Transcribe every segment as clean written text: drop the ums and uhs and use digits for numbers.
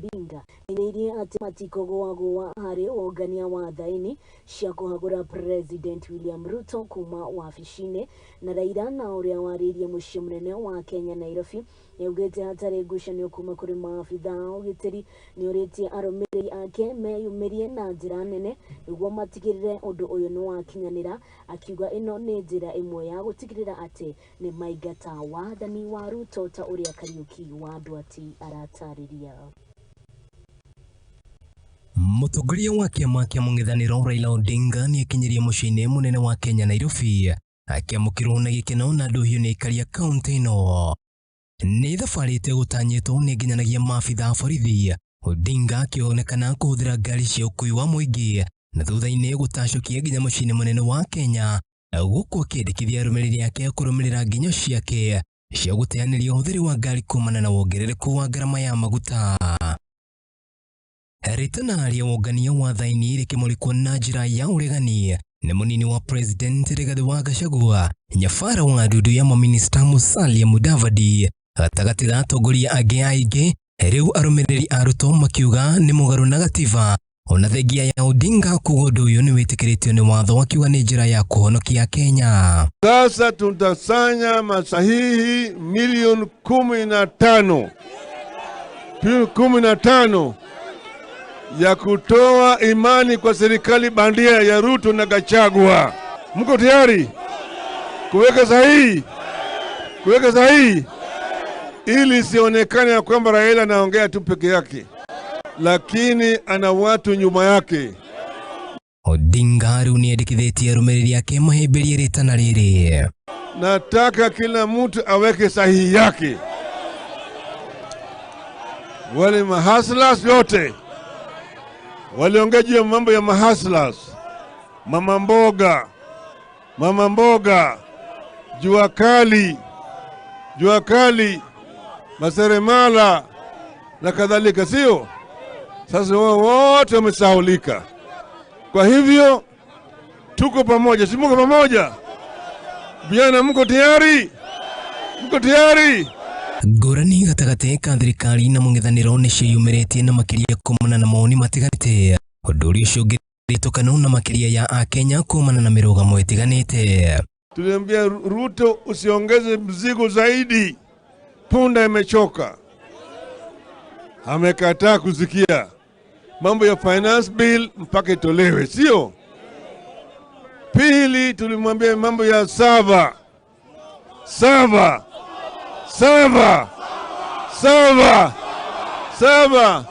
Odinga nĩirie atĩ matikũgũagũa harĩ wongania wa thaĩni cia kũhagũra President William Ruto kuma wabici-inĩ. Na Raila na ũrĩa warĩirie mũciĩ mũnene wa Kenya Nairobi nĩaugĩte hatarĩ ngucanio kuma kũrĩ maabitha a ũgitĩri. Nĩorĩtie arũmĩrĩri ake meyumĩrie na njĩra nene nĩguo matigĩrĩre ũndũ ũyũ nĩwakinyanĩra, akiuga ĩno nĩ njĩra ĩmwe ya gũtigĩrĩra atĩ nĩ maingata wathani wa Ruto ta ũrĩa Kariũki wa Ndwati aratarĩria. Mũtongoria wa kĩama kĩa mũng'ethanĩro Raila Odinga nĩakinyirie mũciĩ-inĩ mũnene wa Kenya Nairobi, akĩamũkĩrwo na gĩkeno na ndũhiũ nĩ aikari a kaũntĩ ĩno. Nĩ thabarĩ ĩtegũtanyĩtwo nĩ nginyanagia maabitha a borithi, Odinga akĩonekana kũhũthĩra ngari cia ũkui wa mũingĩ na thutha-inĩ gũtacũkia nginya mũciĩ-inĩ mũnene wa Kenya, gũkũ akĩendekithia arũmĩrĩri ake kũrũmĩrĩra nginyo ciake cia gũteanĩria ũhũthĩri wa ngari kumana na wongerereku wa ngarama ya maguta. Rĩtana rĩa wongania wa thaĩni rĩkĩmũrĩkwo na njĩra ya ũregani nĩ mũnini wa President Rigathĩ wa Gachagua, nyabara wa ndundu ya maminista Musalia Mudavadi, gatagatĩ ga atongoria angĩ aingĩ. Rĩu arũmĩrĩri a Ruto makiuga nĩ mũgarũ na gatiba, ona thengia ya Odinga kuga ũndũ ũyũ nĩ wĩtĩkĩrĩtio nĩ watho, akiuga nĩ njĩra ya kũhonokia Kenya. Sasa tutasanya masahihi milioni 15, 15 ya kutoa imani kwa serikali bandia ya Ruto na Gachagua. Mko tayari kuweka sahihi? Kuweka sahihi ili isionekane ya kwamba Raila anaongea tu peke yake, lakini ana watu nyuma yake. Odinga rĩu nĩendekithĩtie arũmĩrĩri ake mahĩmbĩrie rĩtana rĩrĩ. Nataka kila mtu aweke sahihi yake. Wale mahustlers yote waliongea juu ya mambo ya mahustlers, mama mboga, mama mboga, jua kali, jua kali, maseremala na kadhalika, sio? Sasa wao wote wamesahaulika. Kwa hivyo tuko pamoja, si mko pamoja? Vijana, mko tayari? Mko tayari? Ngũrani gatagatĩ ka thirikari na mũng'ethanĩro nĩ ciĩyumĩrĩtie na makĩria kumana na mawoni matiganĩte, ũndũ ũrĩa ũcũngĩrĩtie tũkano na makĩria ya akenya kumana na mĩrũgamo ĩtiganĩte. Tuliambia Ruto usiongeze mzigo zaidi, punda imechoka. Amekataa kusikia. Mambo ya finance bill mpaka itolewe, sio? Pili, tulimwambia mambo ya server, server, server, server, server.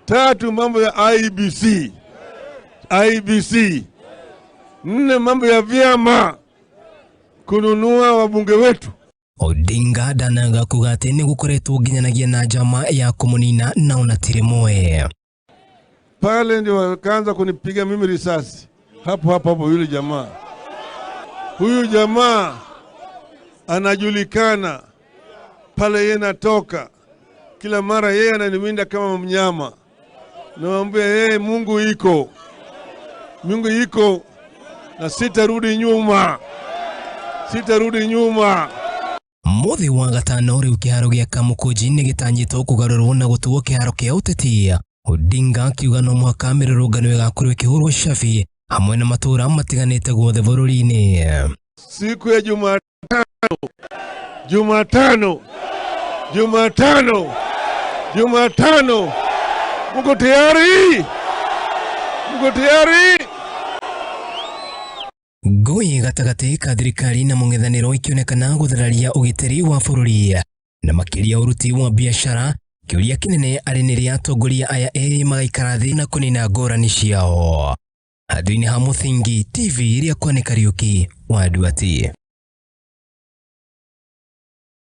Tatu, mambo ya IEBC, IEBC. Nne, mambo ya vyama kununua wabunge wetu. Odinga ndanaga kuga atĩ nĩ gũkoretwo nginyanagia na njama ya kũmũnina na ona ti rĩmwe. Pale ndio wakaanza kunipiga mimi risasi hapo hapo hapo. Yule jamaa, huyu jamaa anajulikana pale, yeye natoka kila mara, yeye ananiwinda kama mnyama. Namwambia yeye, Mungu iko, Mungu iko na sitarudi nyuma, sitarudi nyuma. Mũthĩ wa gatano rĩu kĩharo gĩa Kamũkũnji nĩ gĩtanyĩtwo kũgarũrwo na gũtuo kĩharo kĩa ũteti. Odinga akiuga no mũhaka mĩrũrũngano ĩgakorwo ĩkĩhũrwo cabi hamwe na matũũra matiganĩte guothe bũrũri-inĩ. Siku ya Jumatano, Jumatano, Jumatano, Jumatano, mko tayari? Mko tayari? Ngũĩ gatagatĩ ka thirikari na mũng'ethanĩro ikĩonekana gũthararia ũgitĩri wa bũrũri na makĩria ũruti wa biacara. Kĩũria kĩnene arĩ nĩ rĩa atongoria aya erĩ magaikara thĩ na kũnina ngũrani ciao. Handũ-inĩ ha Mũthingi TV, rĩa Kwane Kariũki wa Nduati.